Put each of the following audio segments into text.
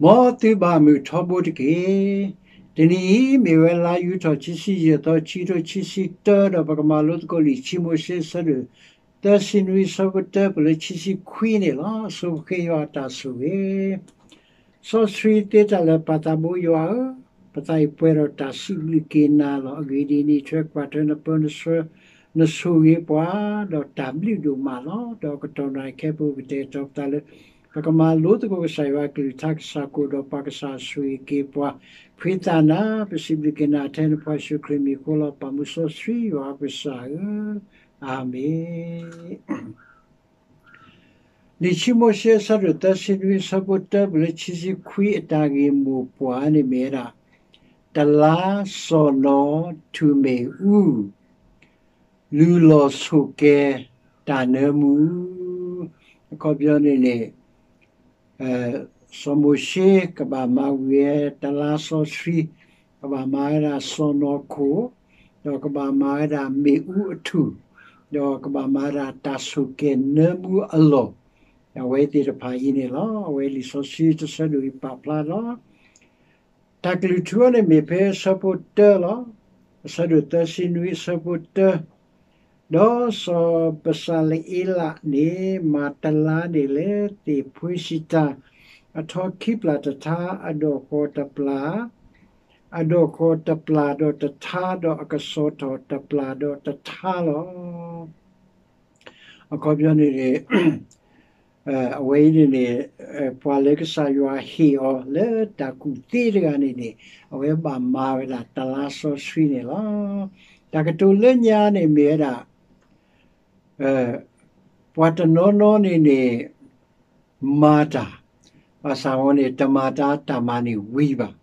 မ်သုဘၣ်မုာ်ထီဘိတက့ၢ်. တနံၤအံၤ မ့ၢ်ဝဲလါယူၤထီၣ်ခံဆံယဲၢ်သီ ခံကထိခံဆံတၢ ဒီးပကမၤလိသကိးလံာ်စီၤမိၤၡ့ အဆၢဒိၣ် သၢဆံနွံ အဆၢဖိတၢ ပလၢခံဆံခွံန့ၣ်လီၤ. အဆိပဃ့ယွၤအတၢ်ဆိၣ်ဂ့ၤ စီဆှံသ့တၢ်လၢာ် ပၢ်သးဘိယွၤဧၢ, ပသးအံၤပှဲၤဒီးတၢ်စံးဘျုးက့ၤနၤလီၤ. အဂ့ၢ်ဒ်အံၤ, နအံးထွဲကွၢ်ထွဲနပၢနဆှၢ, နဆိၣ်ဂ့ၤပှၤ, ဒီးတၢ်ဘျုးဒိၣ်မးလီၤ. ဒီးကတီၢ်နံၤခဲပူၤ ကတဲာ်ကတီၤပသးလၢ ပကမၤလိသကိးကစၢ်ယွၤအကလုၢ်ကထါ ကစၢ်ကအိၣ်ဒီးပှၤ ကစၢ်ဆိၣ်ဂ့ၤက့ၤပှၤ, ဖှံသးနၤ, ပစံးဘျုးက့ၤနၤထဲနဖိယ့ၣ်ၡူးခရံာ်မံၤအဃိလီၤ. ပၢ်မုၢ်စီဆှံယွၤပကစၢ်ဧၢ, အၤမ့ၣ်. လံာ်စီၤမိၤၡ့ အဆၢဒိၣ်သၢဆံနွံ အဆၢဖိတၢ ပလၢခံဆံခွံ အတၢ်ဂ့ၢ်မိၢ်ပှၢ်န့ၣ်မ့ၢ်ဝဲဒၣ် တလါစီၢ်နီၤ ထူၣ်မ့ၣ်အူ လုၢ်လီၢ်ဆိၣ်ကဲၤတၢ်နၢမူ. အခီပညီန့ၣ်န့ၣ် စီၤမိၤၡ့ ကဘၣ်မၤဝံၤဝဲတလါစီဆှံ, ကဘၣ်မၤဝဲဒၣ်စီၢ်နီၤခိၣ်, ဒီးကဘၣ်မၤဝဲဒၣ်မ့ၣ်အူအထူၣ်, ဒီးကဘၣ်မၤဝဲဒၣ်တၢ်ဆိၣ်ကဲၤနၢမူအလီၢ်, အဝဲသ့ၣ်တဖၣ်အံၤန့ၣ်လီၤ. အဝဲလံာ်စီဆှံတဆၢဒိၣ်အံၤပာ်ဖျါလီၤ. တၢ်ကလုၢ်ထူန့ၣ်မ့ၢ်ဖဲအဆၢဖိတၢလီၤ. အဆၢဒိၣ်သၢဆံနွံ အဆၢဖိတၢ, ဒီးစီၤဘၡလအ့လးန့ၣ် မၤတလါန့ၣ်လၢသ့ၣ်ဖှ့စံးတၢ် အထီခံပျၢ်တထါ, အဒီၣ်ဃီၤတပျၢ်, အဒီၣ်ဃီၤတပျၢ်ဒီးတထါ, ဒီးအကစီၤထီၣ်တပျၢ်ဒီးတထါလီၤ. အခီပညီန့ၣ်န့ၣ် အဝဲအံၤန့ၣ်န့ၣ် ပှၤလၢကစၢ်ယွၤဟ့ၣ်အီၤလၢတၢ်ကူၣ်သ့တဂၤန့ၣ်န့ၣ် အဝဲဘၣ်မၤဝဲဒၣ်တလါစီဆှံန့ၣ်လီၤ. တၢ်ကတိၤလၢညါန့ၣ်မ့ၢ်ဝဲဒၣ် ပှၤတနီၤနီၤန့ၣ်န့ၣ် မၤတၢ်, ဘၣ်ဆၣ်ဝဲန့ၣ် တမၤတၢ်တၢ်မၤန့ၣ်ဝံၤဘၣ်.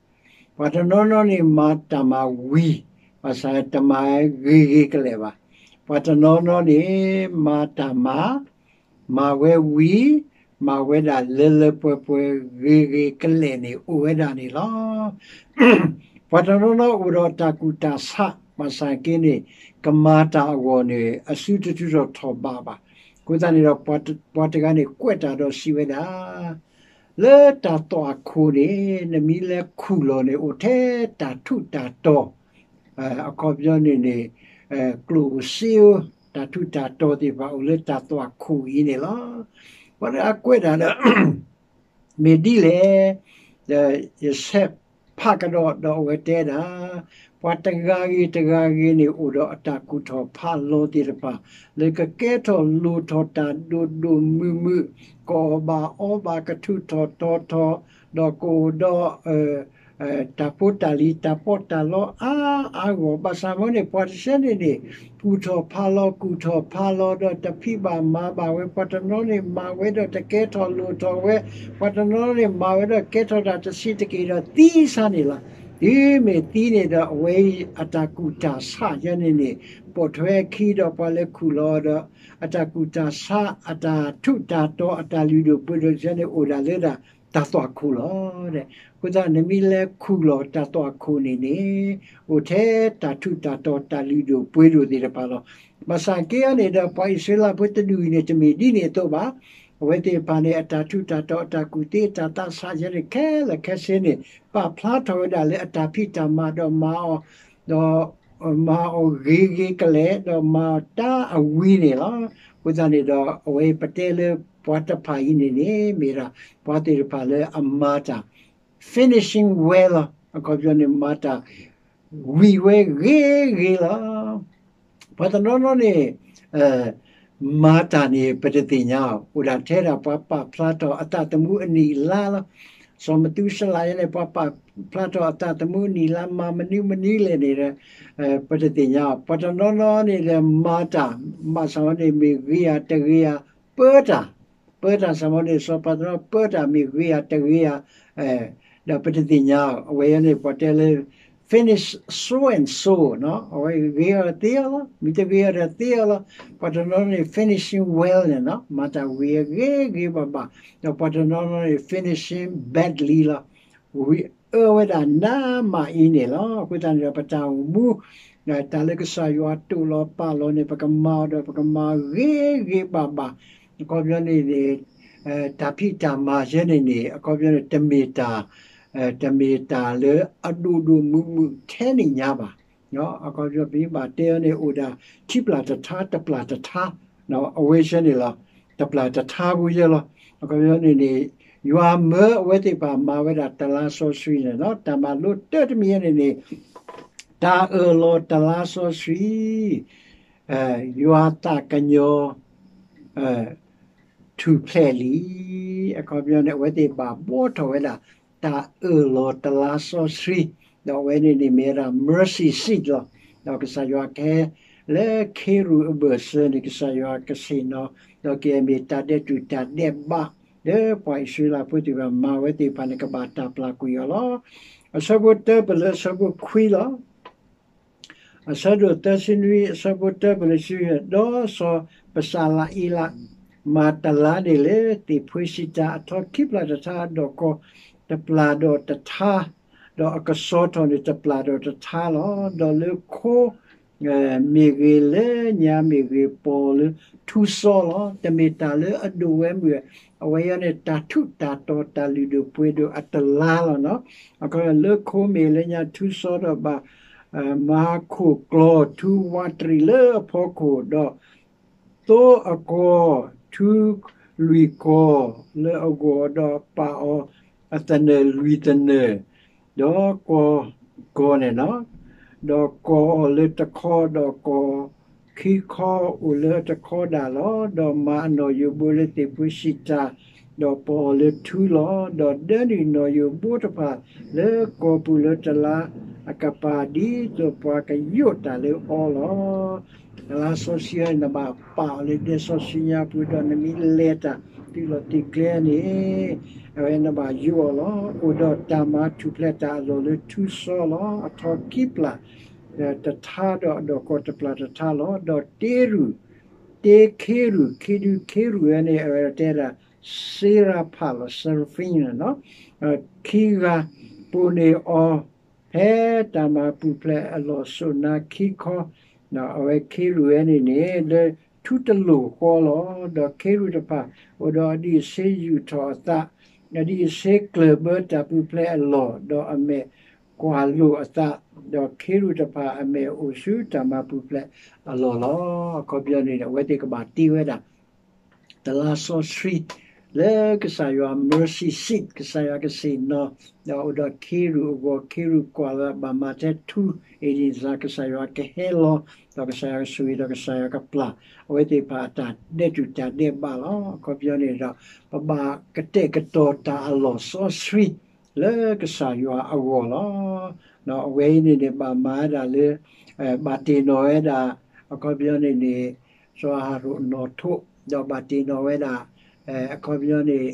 ပှၤတနီၤနီၤန့ၣ် မၤတၢ်မၤဝံၤ, ဘၣ်ဆၣ်တမၤဂ့ၤဂ့ၤကလဲာ်ဘၣ်. ပှၤတနီၤနီၤန့ၣ် မၤတၢ်မၤ, မၤဝဲဝံၤ, မၤဝဲဒၣ်လၢလၢပှဲၤပှဲၤဂ့ၤဂ့ၤကလဲာ်န့ၣ် အိၣ်ဝဲဒၣ်န့ၣ်လီၤ. ပှၤတနီၤနီၤအိၣ်ဒီးတၢ်ကူၣ်တၢ်ဆး, ဘၣ်ဆၣ်က့န့ၣ် ကမၤတၢ်အဂီၢ်န့ၣ် အစုတထုးထီၣ်ထီၣ်ဘးဘၣ်. အဃိသတးန့ၣ်ဒီး ပှၤတဂၤန့ၣ်ကွဲးတၢ်ဒီးစံးဝဲဒၣ် လၢတၢ်သွၣ်ခိၣ်န့ၣ် နမ့ၢ်လဲၤခူၣ်လီၤန့ၣ် အိၣ်ထဲတၢ်ထူးတၢ်တီၤ, အခီပညီန့ၣ်န့ၣ် ကျိၣ်ဧိၤစ့ဧိၤ တၢ်ထူးတၢ်တီၤသ့ၣ်တဖၣ် အိၣ်လၢတၢ်သွၣ်ခိၣ်အံၤန့ၣ်လီၤ. ပှၤတဂၤကွဲးတၢ်ဒီး မ့ၢ်ဒ်လဲၣ်, ဒီးယဆဲးဖးကဒီး ဒီးအဝဲတဲဒၣ်, ပှၤတဂၤဂ့ၤတဂၤဂ့ၤန့ၣ် အိၣ်ဒီးအတၢ်ကူၣ်ထီၣ်ဖးလီၤသ့ၣ်တဖၣ် လၢကကဲထီၣ်လိၣ်ထီၣ်တၢ်ဒိၣ်ဒိၣ်မုၢ်မုၢ်, ကအီၣ်ဘၣ်အီဘၣ် ကထူးထီၣ်တီၤထီၣ်, ဒီးကအိၣ်ဒီး တၢ်ဖိတၢ်လံၤ တၢ်ပီးတၢ်လီအါအါဂီၢ်, ဘၣ်ဆၣ်မ့ၢ်န့ၣ် ပှၤတဆၢန့ၣ်န့ၣ် ကူၣ်ထီၣ်ဖးလီၤ ကူၣ်ထီၣ်ဖးလီၤ ဒီးတဖံးဘၣ်မၤဘၣ်ဝဲ, ပှၤတနီၤန့ၣ် မၤဝဲဒီးတကဲထီၣ်လိၣ်ထီၣ်ဝဲ, ပှၤတနီၤန့ၣ် မၤဝဲဒီးကဲထီၣ်တၢ်တဆံးတက့ၢ်ဒီးသံဆါန့ၣ်လီၤ. တုၤမ့ၢ်သံန့ၣ်ဒီး အဝဲအံၤအတၢ်ကူၣ်တၢ်ဆးယဲန့ၣ်န့ၣ် ပိာ်ထွဲအခံဒီးပှၤလၢခူၣ်လီၤဒီး အတၢ်ကူၣ်တၢ်ဆး အတၢ်ထူးတၢ်တီၤ အတၢ်လုၢ်ဒိၣ်ပှ့ၤဒိၣ်ယဲန့ၣ် အိၣ်ဒၣ်လၢဒၣ် တၢ်သွၣ်ခိၣ်လီၤ. အဃိသတး နမ့ၢ်လဲၤခူၣ်လီၤတၢ်သွၣ်ခိၣ်န့ၣ်န့ၣ် အိၣ်ထဲတၢ်ထူးတၢ်တီၤ တၢ်လုၢ်ဒိၣ်ပှ့ၤဒိၣ်သ့ၣ်တဖၣ်လီၤ. ဘၣ်ဆၣ်က့အံၤန့ၣ်ဒီး ပှၤအံၣ်စရ့လးဖိတဒူၣ်အံၤန့ၣ် တမ့ၢ်ဒ်န့ၣ်အသိးဘၣ်. အဝဲသ့ၣ်တဖၣ်န့ၣ် အတၢ်ထူးတၢ်တီၤ အတၢ်ကူၣ်သ့ အတၢ်သးဆးယဲန့ၣ် ခဲလၢာ်ခဲဆ့န့ၣ် ပာ်ဖျါထီၣ်ဝဲဒၣ်လၢအတၢ်ဖံးတၢ်မၤဒီးမၤအီၤ ဒီး မၤအီၤဂ့ၤဂ့ၤကလဲာ် ဒီးမၤအီၤတၢ်အဝံၤန့ၣ်လီၤ. အဃိသတးန့ၣ်ဒီး အဝဲပတဲလၢပှၤတဖၣ်အံၤန့ၣ်န့ၣ် မ့ၢ်ဒၣ် ပှၤသ့ၣ်တဖၣ်လၢအမၤတၢ် finishing well လီၤ. အခီပညီန့ၣ် မၤတၢ်ဝံၤဝဲဂ့ၤဂ့ၤလီၤ. ပှၤတနီၤနီၤန့ၣ် မၤတၢ်န့ၣ် ပတသ့ၣ်ညါအီၤ အိၣ်ဒၣ်ထဲဒၣ်ပှၤပာ်ဖျါထီၣ်အသးသမူအနံၣ်အလါလီၤ. စီၤမသူၤၡလးယဲန့ၣ် ပှၤပာ်ဖျါထီၣ်အသးသမူအနံၣ်အလါ မၤမနုၤမနုၤလဲၣ်န့ၣ်ဒီး ပတသ့ၣ်ညါအီၤ. ပှၤတနီၤနီၤန့ၣ်ဒီးမၤတၢ် ဘၣ်ဆၣ်ဝဲန့ၣ် မ့ၢ်ဂ့ၤဧါတဂ့ၤဧါ ပၢတၢ် ပၢတၢ်ဆၣ်မ့ၢ်န့ၣ် စီၤပၤတနီၤပၢတၢ်မ့ၢ်ဂ့ၤဧါတဂ့ၤဧါ ဒီးပတသ့ၣ်ညါအီၤ. အဝဲအံၤန့ၣ် ပှၤတဲလၢ finish so and so အဝဲဂ့ၤအီၤဒီးသ့အီၤလီၤ, မ့ၢ်တဂ့ၤအီၤဒီးသ့အီၤလီၤ. ပှၤတနီၤန့ၣ် finishing well န့ၣ် မၤတၢ်ဝံၤအဂ့ၤဂ့ၤဘၣ်ဘၣ်, ဒီးပှၤတနီၤနီၤန့ၣ် finishing badly လီၤ. ဝံၤအၢဝဲဒၣ်နးမးအံၤန့ၣ်လီၤ. အဃိသတးန့ၣ်ဒီး ပတၢ်အိၣ်မူ တၢ်လၢကစၢ်ယွၤတိာ်လီၤပာ်လီၤန့ၣ် ပကမၤအီၤဒီးပကမၤဂ့ၤဂ့ၤဘၣ်ဘၣ်. အခီပညီန့ၣ်န့ၣ် တၢ်ဖံးတၢ်မၤယဲန့ၣ်န့ၣ် အခီပညီန့ၣ် တမ့ၢ်တၢ် တမ့ၢ်တၢ်လၢအဒိၣ်ဒိၣ်မုၢ်မုၢ်ထဲန့ၣ်ညါဘၣ်. အခီပညီပမ့ၢ်ဘၣ်တဲအီၤန့ၣ် အိၣ်ဒၣ်ခံပျၢ်တထါ တပျၢ်တထါ အဝဲဆဲန့ၣ်လီၤ. တပျၢ်တထါဖိယဲလီၤ. အခီပညီန့ၣ်န့ၣ် ယွၤမၢအဝဲသ့ၣ်တဖၣ်မၤဝဲဒၣ်တလါစီဆှံန့ၣ် တၢ်မၤလိတၢတမံၤန့ၣ်န့ၣ် တၢ်အၢၣ်လီၤတလါစီဆှံ ယွၤသးကညီၤ ထူၣ်ဖျဲးလံ. အခီပညီန့ၣ် အဝဲသ့ၣ်ဘၣ်ဘှီထီၣ်ဝဲဒၣ် တၢ်အၢၣ်လီၤတလါစီဆှံ, ဒီးအဝဲန့ၣ်န့ၣ်မ့ၢ်ဝဲဒၣ် mercy seat လီၤ. ဒီးကစၢ်ယွၤကဟဲ လၢခ့ရူၢ်အဘၢၣ်စၢၤန့ၣ် ကစၢ်ယွၤကဆ့ၣ်နီၤ, ဒီးကမ့ၢ်တၢ်ဒဲးတူၢ်တၢ်ဒဲးဘး လၢပှၤအံၣ်စရ့လးဖိသ့ၣ်တဖၣ်မၤဝဲသ့ၣ်တဖၣ်န့ၣ် ကဘၣ်တၢ်ပျၢ်ကွံာ်အီၤလီၤ. အဆၢဖိတၢပလၢအဆၢဖိခွံလီၤ. အဆၢဒိၣ်သၢဆံနွံ အဆၢဖိတၢပလၢဆံ, ဒီးစီၤပစၤလအ့လး မၤတလါန့ၣ်လၢသ့ၣ်ဖှ့စံးတၢ် အထီခံပျၢ်တထါ အဒီၣ်ကီၢ်တပျၢ်ဒီးတထါ, ဒီးအကစီၤထီၣ်န့ၣ်တပျၢ်ဒီးတထါလီၤ. ဒီးလၢခိ မ့ၢ်ဂ့ၤ လၢညါမ့ၢ်ဂ့ၤ ပီၣ်လၢထူစီလီၤ. တမ့ၢ်တၢ်လၢအဒိၣ်ဝဲမုၢ်, အဝဲအံၤန့ၣ် တၢ်ထူးတၢ်တီၤ တၢ်လုၢ်ဒိၣ်ပှ့ၤဒိၣ်အတလါလီၤနီၤ. အခီလၢခိမ့ၢ်လၢညါထူစီဒီးဘၣ် မၤခိၣ်ကျီၤထူဝးတရံးလၢအဖီခိၣ်, ဒီးသိအကီၢ် ထူလွံၢ်ကီၢ်လၢအဂီၢ်, ဒီးပာ်အီၤအသနၢၣ်လွံၢ်သနၢၣ်, ဒီးကီၢ်ကီၢ်န့ၣ်လီၤ. ဒီးကီၢ်အီၤလၢတခီ, ဒီးကီၢ်ခံခီအိၣ်လၢအတခီဒၣ်လီၤ. ဒီးမၤအနီၣ်ယိာ်ဘိလၢသ့ၣ်ဖှ့စံးတၢ်, ဒီးပီၣ်အီၤလၢထူလီၤ. ဒီးဒၢနုာ်နီၣ်ယိာ်ဘိတဖၣ်လၢကီၢ်ပူၤလၢတလါအကပၤ ဒ်သိးပှၤကယိးတၢ်လၢအီၤလီၤ. တလါစီဆှံန့ၣ် နဘၣ်ပာ်အီၤလၢဒဲစီဆှံညါပူၤ, ဒီးနမ့ၢ်လဲၤတၢ်တုၤလီၤတံၢ်ကျဲန့ၣ် အဝဲနဘၣ်ယိးအီၤလီၤ. အိၣ်ဒီးတၢ်မၤထူၣ်ဖျဲးတၢ်အလီၢ်လၢထူစီလီၤ. အထီခံပျၢ်တထါ ဒီးအဒီၣ်ကီၢ်တပျၢ်တထါလီၤ. ဒီးတ့ရူၢ်, တ့ခ့ရူၢ်, ခ့ဒူခ့ရူၢ်ဝဲန့ၣ် အဝဲတဲဒၣ် စ့ရဖးလီၤ, seraphim န့ၣ်လီၤ. ခံဂၤ ပိာ်န့ၢ်အီၤ ဖဲတၢ်မၤပူၤဖျဲးအလီၢ်စိၣ်နါခံခီ, အဝဲခ့ရူၢ်ဝဲန့ၣ်န့ၣ် လၢထူတလိာ်ဃီလီၤ. ဒီးခ့ရူၢ်တဖၣ် အိၣ်ဒီးအဒံးအဆ့ယူာ်ထီၣ်အသး, အဒံးအဆ့ကျၢၢ်ဘၢတၢ်ပူၤဖျဲးအလီၢ်, ဒီးအမဲာ်ကွၢ်လိာ်အသး, ဒီးခ့ရူၢ်တဖၣ်အမဲာ်အိၣ်ဆူတၢ်မၤပူၤဖျဲးအလီၢ်လီၤ. အခီပညီန့ၣ် အဝဲသ့ၣ်ကဘၣ်တ့ဝဲဒၣ် တလါစီဆှံ လၢကစၢ်ယွၤ mercy seat ကစၢ်ယွၤကဆ့ၣ်နီၤ, ဒီးအိၣ်ဒီးခ့ရူၢ်အဂီၢ်, ခ့ရူၢ်ကွၢ်လၢဘၣ်မၤထဲထူ အ့ဒ့ၣ်စၢ် ကစၢ်ယွၤကဟဲလီၤ, ဒီးကစၢ်ယွၤကဆိၣ်ဂ့ၤ ဒီးကစၢ်ယွၤကပျၢ် အဝဲသ့ၣ်တဖၣ်အတၢ်ဒဲးတူၢ်တၢ်ဒဲးဘးလီၤ. အခီပညီန့ၣ်ဒီး ပဘၣ်ကတဲာ်ကတီၤတၢ်အလီၢ်စီဆှံ လၢကစၢ်ယွၤအဂီၢ်လီၤ. အဝဲအံၤန့ၣ်န့ၣ် ဘၣ်မၤဝဲဒၣ်လၢ ဘၣ်တ့ၢ်နီၣ်ဝဲဒၣ် အခီပညီန့ၣ်န့ၣ် စီၤအၤဟရိၣ်နီၣ်ထိး, ဒီးဘၣ်တ့ၢ်နီၣ်ဝဲဒၣ် အခီပညီန့ၣ်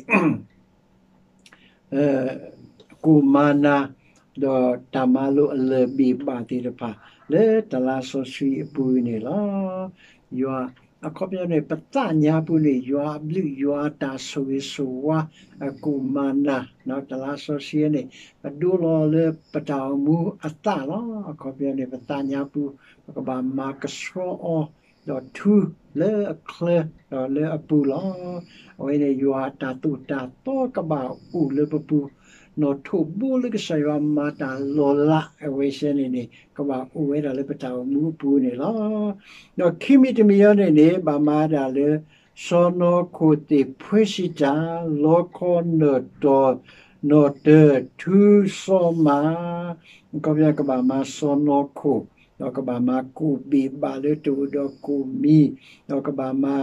ကိၣ်မၤနၤ, ဒီးတၢ်မၤလိာ်အလၢၢ်ဘ့ၣ်ဘၣ်သ့ၣ်တဖၣ် လၢတလါစီဆှံအပူၤန့ၣ်လီၤ. ယွၤ အခီပညီန့ၣ် ပသးညါပူၤန့ၣ် ယွၤအဘျုး ယွၤတၢ်ဆိၣ်ဂ့ၤဆိၣ်ဝါ အကိၣ်မၤနၤ တလါစီဆှံန့ၣ် ပဒိလီၤလၢပတၢ်အိၣ်မူအသးလီၤ. အခီပညီန့ၣ် ပသးညါပူၤ ပကဘၣ်မၤကဆှီအီၤ ဒီးထူလၢအချၢ ဒီးလၢအပူၤလီၤ. အဝဲန့ၣ် ယွၤအတၢ်သိၣ်တၢ်သီကဘၣ်အိၣ်လၢပပူၤ, နီၣ်ထိးဘိလၢကစၢ်ယွၤမၤတၢ်လီၤလး အဝဲစဲန့ၣ်န့ၣ် ကဘၣ်အိၣ်ဝဲဒၣ်လၢပတၢ်အိၣ်မူအပူၤန့ၣ်လီၤ. ဒီးခံမံၤတမံၤအံၤန့ၣ်န့ၣ် ဘၣ်မၤဒၣ်လၢ စီၢ်နီၤခိၣ်သ့ၣ်ဖှ့ စံးတၢ်, လီခီနၢၣ်တီၤ နီၣ်တၢၤ ထူစီမၤ အခီပညီ ကဘၣ်မၤစီၢ်နီၤခိၣ်, ဒီးကဘၣ်မၤကိၣ်ဘ့ၣ်ဘၣ်လၢတအိၣ်ဒီးကိၣ်မံၤ, ဒီးကဘၣ်မၤ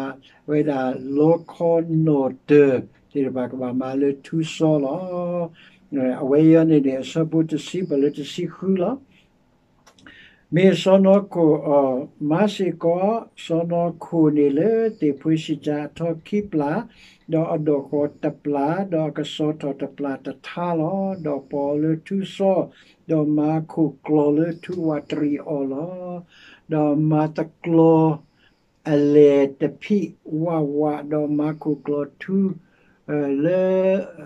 ဝဲဒၣ်လီခီနီၣ်တၢၤသ့ၣ်တဖၣ် ကဘၣ်မၤလၢထူစီလီၤ. အဝဲအံၤန့ၣ်န့ၣ် အဆၢဖိတဆံ ပှၤလၢတဆံဃုလီၤ. မ့ၢ်စီၢ်နီၤခိၣ်အီၤ, မၤစ့ၢ်ကီး စီၢ်နီၤခိၣ်န့ၣ်လၢသ့ၣ်ဖှ့ စံးတၢ် အထီခံပျၢ်, ဒီးအဒီၣ်ဃီၤတပျၢ်, ဒီးအကစီၤထီၣ်တပျၢ်တထါလီၤ. ဒီးပီၣ်အီၤလၢထူစီ, ဒီးမၤခိၣ်ကျီၤလၢထူဝးတရံးအီၤလီၤ. ဒီးမၤသကျီၤအလဲၢ်တဖံးဝးဝး, ဒီးမၤခိၣ်ကျီၤထူ လၢ လၢ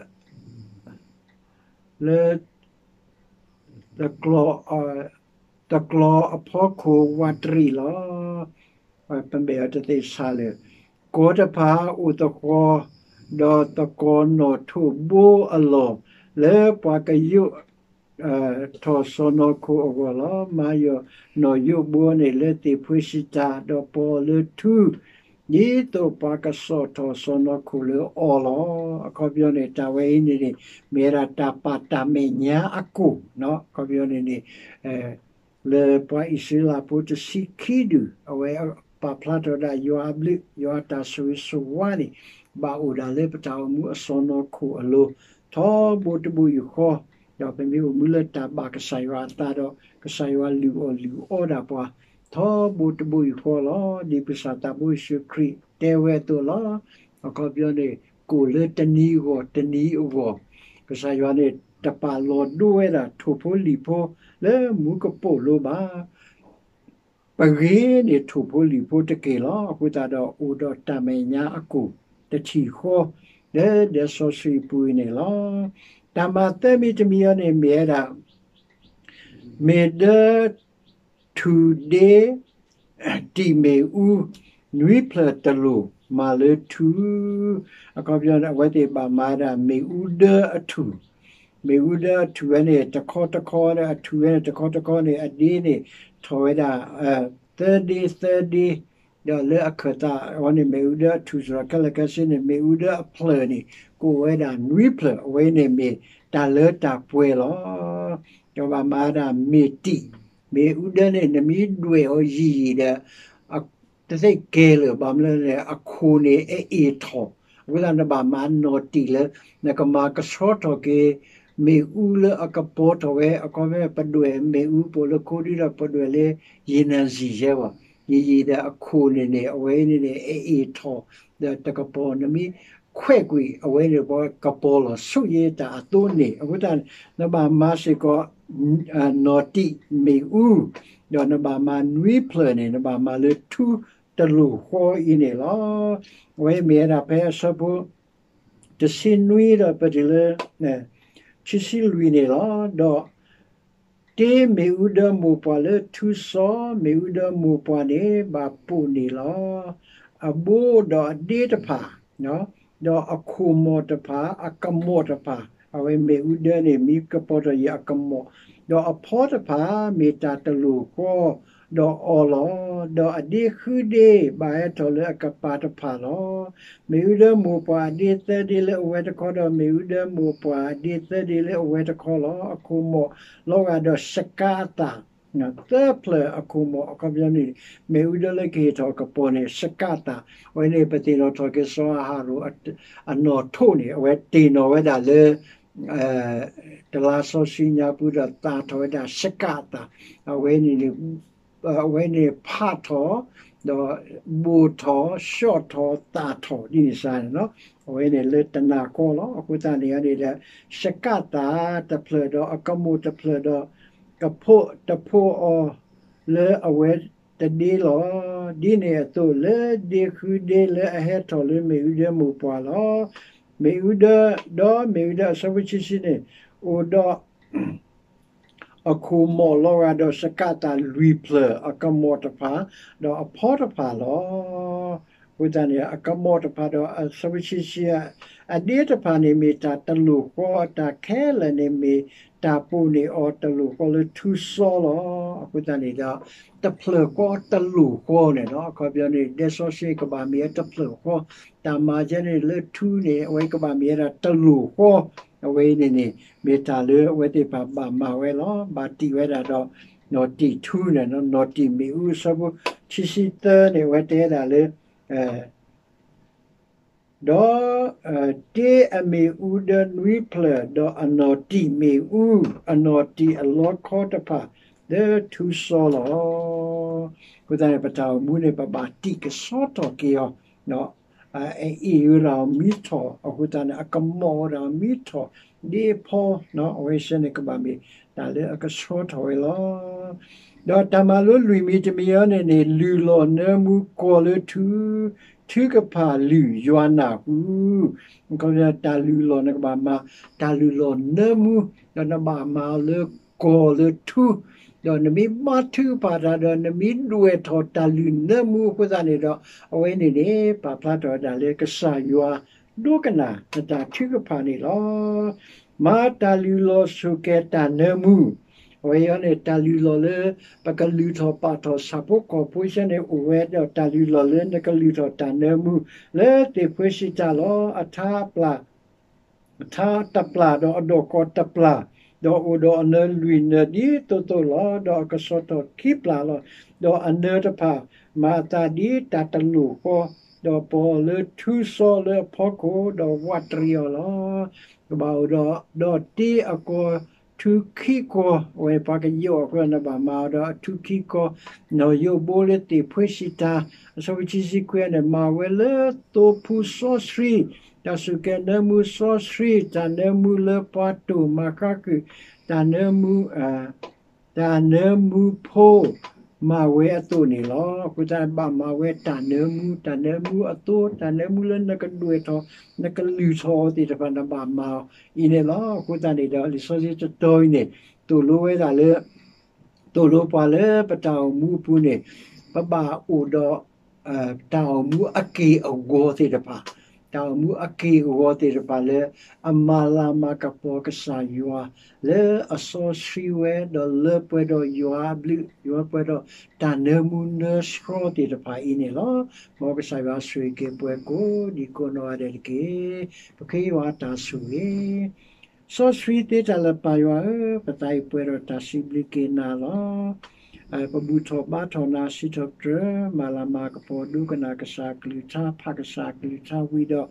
တကျီၤ တကျီၤအဖီခိၣ်ဝးတရံးလီၤ. ပမဲာ်အီၤတသ့ၣ်ဆးလၢာ်, ကီၢ်တဖၣ်အိၣ်သဃီၤ ဒီးသကိးနီၣ်ထိးဘိအလီၢ် လၢပှၤကယိး ထီၣ်စီၢ်နီၤခိၣ်အဂီၢ်လီၤ. မၤယိာ်နီၣ်ယိာ်ဘိန့ၣ်လၢသ့ၣ်ဖှ့စံးတၢ် ဒီးပီၣ်လၢထူ ဒ်သိးပှၤကစိာ်ထီၣ်စီၢ်နီၤခိၣ်လၢအီၤလီၤ. အခီပညီန့ၣ် တၢ်ဝဲအံၤန့ၣ်န့ၣ် မ့ၢ်ဝဲဒၣ်တၢ်ပာ်တၢ်မဲာ်ညါအကိၣ်, အခီပညီန့ၣ်န့ၣ် လၢပှၤအံၣ်စရ့လးဖိတဆံခံဒူၣ် အဝဲပာ်ဖျါထီၣ်ဝဲဒၣ်ယွၤအဘျုး ယွၤအတၢ်ဆိၣ်ဂ့ၤဆိၣ်ဝါန့ၣ် ဘၣ်အိၣ်ဒၣ်လၢပတၢ်အိၣ်မူအစီၢ်နီၤခိၣ်အလိၤ ထီဘိတဘိယူၢ်ဃီ, ဒီးပမ့ၢ်အိၣ်မူလၢတၢ်ဘၣ်ကစၢ်ယွၤအသးဒီး ကစၢ်ယွၤလုၢ်အီၣ်လုၢ်အီဒၣ်ပှၤ ထီဘိတဘိယူၢ်ဃီလီၤ. ဒ်ပကစၢ်သးဘိယ့ၣ်ၡူးခရံာ်တဲဝဲအသိးလီၤ. အခီပညီန့ၣ် ကိၣ်လၢတနံၤအဂီၢ်တနံၤအဂီၢ် ကစၢ်ယွၤန့ၣ် တပာ်လီၤဒိဝဲဒၣ်ထိၣ်ဖိလံၣ်ဖိလၢမူကပိာ်လိၤဘၣ်. ပဂ့ၤန့ၢ်ထိၣ်ဖိလံၣ်ဖိတက့ၢ်လီၤ. အဃိသတးဒီး အိၣ်ဒီးတၢ်မဲာ်ညါအကိၣ်တထံၣ်ဃီ လၢဒဲစီဆှံပူၤအံၤန့ၣ်လီၤ. တၢ်မၤသၢမံၤတမံၤအံၤန့ၣ် မ့ၢ်ဝဲဒၣ် မ့ၢ်ဒၢ ထူၣ်ဒ့ တံာ်မ့ၣ်အူ နွံဖျၢၣ်တလိၣ် မၤလၢထူ အခီပညီန့ၣ် အဝဲသ့ၣ်ဘၣ်မၤဝဲဒၣ် မ့ၣ်အူဒၢအထူၣ်, မ့ၣ်အူဒၢအထူၣ်ဝဲန့ၣ် တခီတခီ အထူၣ်ဝဲန့ၣ် တခီတခီန့ၣ် အဒ့န့ၣ် ထီၣ်ဝဲဒၣ် သၢဒ့သၢဒ့, ဒီးလၢအခၢၣ်သးအဝဲန့ၣ် မ့ၣ်အူဒၢအထူၣ်စ့ၢ်ကီး ခဲလၢာ်ခဲဆ့န့ၣ် မ့ၣ်အူဒၢအဖျၢၣ်န့ၣ် ကအိၣ်ဝဲဒၣ်နွံဖျၢၣ်, အဝဲန့ၣ်မ့ၢ်တၢ်လၢတၢ်ပှဲၤလီၤ. ဒီးဘၣ်မၤဝဲဒၣ်မ့ၢ်တံာ်, မ့ၣ်အူဒၢန့ၣ် နမ့ၢ်ဒွဲၣ်အီၤယံာ်ယံာ်ဒီး တသ့ၣ်ကဲလၢၤ, ဘၣ်မနုၤလဲၣ်န့ၣ် အခိၣ်န့ၣ်အအ့ၣ်ထီၣ်, အဃိသတးနဘၣ်မၤနီၣ်တံာ်လၢ နကမၤကဆှီထီၣ်က့ၤ မ့ၣ်အူလၢအကပီၤထီၣ်ဝဲ, အခီပညီ ပဒွဲၣ်မ့ၣ်အူပိာ်လၢခိဒုဒီး ပဒွဲၣ်လၢ ယံာ်နံၣ်စံၣ်ယဲဘၣ်, ယံာ်ယံာ်ဒီးအခိၣ်န့ၣ်န့ၣ် အဝဲန့ၣ်န့ၣ် အအ့ၣ်ထီၣ် ဒီးတကပီၤ နမ့ၢ်ခွဲးကွံာ်အဝဲန့ၣ် ပကပီၤလီၤဆူယတၢ်အသိးန့ၣ်, အဃိသတး နဘၣ်မၤစ့ၢ်ကီး နီၣ်တံာ်မ့ၣ်အူ, ဒီးနဘၣ်မၤနွံဖျၢၣ်န့ၣ် နဘၣ်မၤလၢထူတလိၣ်ဃီအံၤန့ၣ်လီၤ. အဝဲမ့ၢ်ဝဲဒၣ်ဖဲအဆၢဖိ တဆံနွံဒီးပတုၤလၢ ခံဆံလွံၢ်န့ၣ်လီၤ. ဒီးတ့မ့ၣ်အူဒၢမိၢ်ပှၢ်လၢထူစီ, မ့ၣ်အူဒၢမိၢ်ပှၢ်န့ၣ် ဘၣ်ပိာ်န့ၢ်လီၤ အဘိဒီးအဒ့တဖၣ်, ဒီးအခိၣ်မီၣ်တဖၣ်, အကမီၣ်တဖၣ်, အဝဲမ့ၣ်အူဒၢန့ၣ် မ့ၢ်ကပီၤထီၣ်ယံာ်အကမီၣ်, ဒီးအဖီတဖၣ် မ့ၢ်တၢ်တလိၣ်ဃီ ဒီးအီၤလီၤ. ဒီးအဒ့ဃုဒ့ ဘၣ်ဟဲထီၣ်လၢအကပၤတဖၣ်လီၤ. မ့ၣ်အူဒၢမိၢ်ပှၢ်အဒ့သၢဒ့လၢအဝဲတခီ, ဒီးမ့ၣ်အူဒၢမိၢ်ပှၢ်အဒ့သၢဒ့လၢအဝဲတခီလီၤ. အခိၣ်မီၣ်လီၤဂာ်ဒီးစကးအသၣ်, သၢဖျၢၣ်အခိၣ်မီၣ် အခီပညီန့ၣ် မ့ၣ်အူဒၢလၢကဟ့ၣ်ထီၣ်ကပီၤန့ၣ် စကးအသၣ်, အဝဲန့ၣ် ပသ့ၣ်နီၣ်ထီၣ်က့ၤစီၤအၤဟရိၣ် အနီၣ်ထိးန့ၣ် အဝဲတ့ၢ်နီၣ်ဝဲဒၣ်လၢ တလါစီဆှံညါပူၤဒီးသၣ်ထီၣ်ဝဲဒၣ်စကးအသၣ်, အဝဲန့ၣ်န့ၣ် အဝဲန့ၣ်ဖးထီၣ် ဒီးဘိၣ်ထီၣ် ဆှီၣ်ထီၣ် သၣ်ထီၣ်ဒ်န့ၣ်စ့ၢ်န့ၣ်လီၤ. အဝဲန့ၣ်လၢတနၤဃီလီၤ. အဃိသတးန့ၣ်န့ၣ်ဒီး စကးသၣ်တဖျၢၣ်ဒီးအကမီၣ်တဖျၢၣ်ဒီး ကဖိးတဖိးအီၤလၢအဝဲတဒ့လီၤ. ဒ်န့ၣ်အသိး လၢဒ့ဃုဒ့လၢအဟဲထီၣ်လၢမ့ၣ်အူဒၢမိၢ်ပှၢ်လီၤ. မ့ၣ်အူဒၢ ဒီးမ့ၣ်အူဒၢအဆၢဖိခံဆံန့ၣ် အိၣ်ဒီး အခိၣ်မီၣ်လီၤဂာ်ဒီးစကးသၣ်လွံၢ်ဖျၢၣ် အကမီၣ်တဖၣ်, ဒီးအဖီတဖၣ်လီၤ. အဃိသတးန့ၣ် အကမီၣ်တဖၣ်ဒီးအဆၢဖိခံဆံ အဒ့တဖၣ်န့ၣ်မ့ၢ်တၢ်တလိၣ်ဃီ, အတၢ်ခဲလၢာ်န့ၣ်မ့ၢ်တၢ်ပိာ်န့ၢ်အီၤတလိၣ်ဃီလၢထူစီလီၤ. အဃိသတးန့ၣ်ဒီး တဖျၢၣ်ဃီတလိၣ်ဃီန့ၣ်လီၤ. အခီပညီန့ၣ် ဒဲစီဆှံကဘၣ်မ့ၢ်အတဖျၢၣ်ဃီ, တၢ်မၤကဲန့ၣ်လၢထူန့ၣ် အဝဲကဘၣ်မ့ၢ်ဝဲဒၣ်တလိၣ်ဃီ, အဝဲအံၤန့ၣ်န့ၣ် မ့ၢ်တၢ်လၢအဝဲသ့ၣ်တဖၣ်ဘၣ်မၤဝဲလီၤ. ဘၣ်တံာ်ဝဲဒၣ်ဒီး နီၣ်တံာ်ထူန့ၣ်, နီၣ်တံာ်မ့ၣ်အူ အဆၢဖိခံဆံသၢန့ၣ် အဝဲတဲဒၣ်လၢ ဒီး တ့အမ့ၣ်အူဒၢနွံဖျၢၣ် ဒီးအနီၣ်တံာ်မ့ၣ်အူ, အနီၣ်တံာ်အလီခီတဖၣ် လၢထူစီလီၤ. အဃိသတးန့ၣ် ပတၢ်အိၣ်မူန့ၣ် ပဘၣ်တံာ်ကဆှီထီၣ်က့ၤအီၤ, အအ့ၣ်ဝဲဒၣ်အီၤမံထီၣ်, အဃိသတးန့ၣ် အကမီၣ်ဝဲဒၣ်အီၤမံထီၣ်, ဒ့ဖီ, အဝဲစ့ၢ်န့ၣ်ကဘၣ်မ့ၢ်တၢ်လၢအကဆှီထီၣ်ဝဲလီၤ. ဒီးတၢ်မၤလိလွံၢ်မံၤတမံၤအံၤန့ၣ်န့ၣ် လုၢ်လီၢ်နၢမူကီၢ်လၢထူ, ထုကဖၣ်လုၢ်ယွၤနၢ်ဟူ, တၢ်လုၢ်လီၢ်နကဘၣ်မၤ တၢ်လုၢ်လီၢ်နၢမူ, ဒီးနဘၣ်မၤလၢကီၢ်လၢထူ, ဒီးနမ့ၢ်ဘါထုကဖၣ်တၢ်ဒီး နမ့ၢ်ဒွဲၣ်ထီၣ်တၢ်လုၢ်နၢမူအဃိသတးန့ၣ်ဒီး အဝဲန့ၣ်န့ၣ် ပာ်ဖျါထီၣ်ဝဲဒၣ်လၢကစၢ်ယွၤ ဒိကနၣ်နတၢ်ထုကဖၣ်န့ၣ်လီၤ. မၤတၢ်လုၢ်လီၢ်ဆိၣ်ကဲၤတၢ်နၢမူ, အဝဲအံၤန့ၣ် တၢ်လုၢ်လီၢ်လၢ ပကလုၢ်ထီၣ်ပာ်ထီၣ်ဆၣ်ဖိကီၢ်ဖိဆၢန့ၣ် အိၣ်ဝဲဒီးတၢ်လုၢ်လီၢ်လၢနကလုၢ်ထီၣ်တၢ်နၢမူ လၢသ့ၣ်ဖှံစံးတၢ်လီၤ. အထါအပျၢ် အထါတပျၢ် ဒီးအဒီၣ်ကီၢ်တပျၢ်, ဒီးအိၣ်ဒီးအနၢလွံၢ်နၢဒ်သိးသိးလီၤ. ဒီးအကဆှီထီၣ်ခံပျၢ်လီၤ. ဒီးအနၢတဖၣ်မၤအသးဒ်တၢ်တလိၣ်ဃီ, ဒီးပီၤအီၤလၢထူစီလၢအဖီခိၣ်, ဒီးဝးတရံးအီၤလီၤ. ကဘၣ်အိၣ်ဒီး ဒီးတ့အကီၢ်ထူခံကီၢ်, အဝဲပှၤကယီၣ်အဃိ နဘၣ်မၤအီၤဒီးအထူခံကီၢ်, နီၢ်ယိးဘိလၢသ့ၣ်ဖှံစံးတၢ်, အဆၢဖိခံဆံခွံန့ၣ် မၤဝဲလၢသိဖိစီဆှံ, တၢ်ဆိၣ်ကဲၤနၢမူစီဆှံ, တၢ်နၢမူလၢပှၤတိၢ်မၤဃါကုာ်, တၢ်နၢမူ တၢ်နၢမူဖိ မၤဝဲအသိးန့ၣ်လီၤ. အဃိသတး ဘၣ်မၤဝဲတၢ်နၢမူ, တၢ်နၢမူအသိ, တၢ်နၢမူလၢနကဒွဲၣ်ထီၣ်, နကလုၢ်ထီၣ်အီၤသ့ၣ်တဖၣ် နဘၣ်မၤအီၤအံၤန့ၣ်လီၤ. အဃိသတးန့ၣ်ဒီး လံာ်စီဆှံတတီၤအံၤန့ၣ် သိၣ်လိဝဲဒၣ်လၢ သိၣ်လိပှၤလၢပတၢ်အိၣ်မူအပူၤန့ၣ် ပဘၣ်အိၣ်ဒီး တၢ်အိၣ်မူအက့ၢ်အဂီၤသ့ၣ်တဖၣ်, တၢ်အိၣ်မူအက့ၢ်အဂီၤသ့ၣ်တဖၣ်လၢ အမၤလၤမၤကပီၤကစၢ်ယွၤ လၢအစီဆှံဝဲ ဒီးလၢပှဲၤဒီးယွၤအဘျုး, လၢပှဲၤဒီးတၢ်နၢမူနၢဆှီသ့ၣ်တဖၣ်အံၤန့ၣ်လီၤ. မ်ကစၢ်ယွၤဆိၣ်ဂ့ၤက့ၤပှၤကိးဒံကိးနီၢ်ဂၤဒဲးတက့ၢ်. ပဃ့ယွၤအတၢ်ဆိၣ်ဂ့ၤ စီဆှံသ့တၢ်လၢပၢ်ယွၤဧၢ, ပသးအံၤပှဲၤဒီးတၢ်စံးဘျုးက့ၤနၤလီၤ. ပဘူၣ်ထီၣ်ဘါထီၣ်နၤ စံးထီၣ်ပတြၢၤ မၤလၤမၤကပီၤ ဒိကနၣ်ကစၢ်အကလုၢ်ကထါ ဖးကစၢ်အကလုၢ်ကထါဝံၤဒီး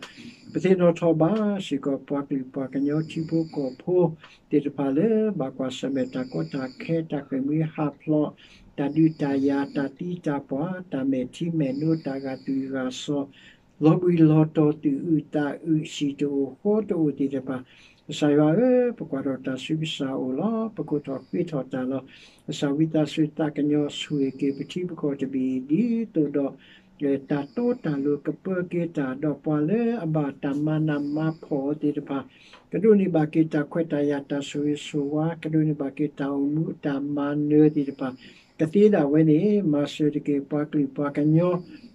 ပသ့ၣ်နီၣ်ထီၣ်ဘၣ်စ့ၢ်ကီး ပှၤကလုာ်ပှၤကညီထံဖိကီၢ်ဖိသ့ၣ်တဖၣ်လၢ ဘၣ်ကွၢ်ဆၢၣ်မဲာ်တၢ်ကီတၢ်ခဲ တၢ်ဃ့ၢ်မှံဟးဖျိး တၢ်ဒုးတၢ်ယၤ တၢ်သံတၢ်ပှၢ် တၢ်မဲာ်ထံမဲာ်နိ တၢ်ဂာ်သွံၣ်ဂာ်စီၤ လီၤဘှံးလီၤတီၤ သူၣ်အုးသးအုး ဟံၣ်တအိၣ်ဃီတအိၣ်သ့ၣ်တဖၣ်, ကစၢ်ယွၤဧၢ, ပကွၢ်ထီၣ်တၢ်ဆူကစၢ်အအိၣ်လီၤ. ပကိးထီၣ်ဃ့ထီၣ်တၢ်လီၤ. ကစၢ်ဝံသးစူၤသးကညီၤဆိၣ်ဂ့ၤက့ၤပထံပကီၢ်တဘ့ၣ်အံၤ ဒ်သိးဒီး တၢ်တီတၢ်လိၤကပၢက့ၤတၢ် ဒီးပှၤလၢအဘၣ်တၢ်မၤနးမၤဖှီၣ်အီၤသ့ၣ်တဖၣ် ကဒိးန့ၢ်ဘၣ်က့ၤတၢ်ခွဲးတၢ်ယာ် တၢ်ဆိၣ်ဂ့ၤဆိၣ်ဝါ ကဒိးန့ၢ်ဘၣ်က့ၤတၢ်အိၣ်မူတၢ်မၤနၢၤသ့ၣ်တဖၣ် ကသ့ဒၣ်ဝဲန့ၣ် မၤစၢၤတက့ၢ် ပှၤကလုာ်ပှၤကညီ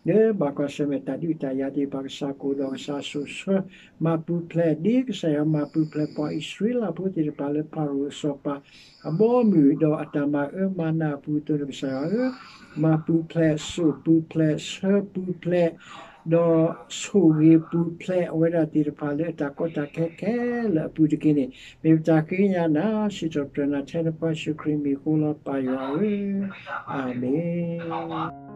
လၢဘၣ်ကွၢ်ဆၢၣ်မဲာ်တၢ်ဒုးတၢ်ယၤသ့ၣ်တဖၣ် ကစၢ်ကအိၣ်ဒီးကစၢ်ဆိၣ်ဆၢ မၤပူၤဖျဲး ဒ်ကစၢ်ယွၤမၤပူၤဖျဲးပှၤအံၣ်စရ့လးဖိသ့ၣ်တဖၣ်လၢဖၤရိၤအစီၤပၤ အဘီအမုၢ် ဒီးအတၢ်မၤအၢမၤနးအပူၤအသိးန့ၣ် ကစၢ်ယွၤဧၢ, မၤပူၤဖျဲး စိာ်ပူၤဖျဲး ဆၢပူၤဖျဲး ဒီးဆိၣ်ဂ့ၤပူၤဖျဲးအဝဲဒၣ်သ့ၣ်တဖၣ်လၢအတၢ်ကီတၢ်ခဲခဲလၢာ်အပူၤတက့ၢ်န့ၣ် မ့ၢ်ပတၢ်ဃ့ကညးနၤ စံးထီၣ်ပတြၢၤနၤထဲနဖိယ့ၣ်ၡူးခရံာ်မံၤအဃိလီၤ ပၢ်ယွၤဧၢ, အၤမ့ၣ်.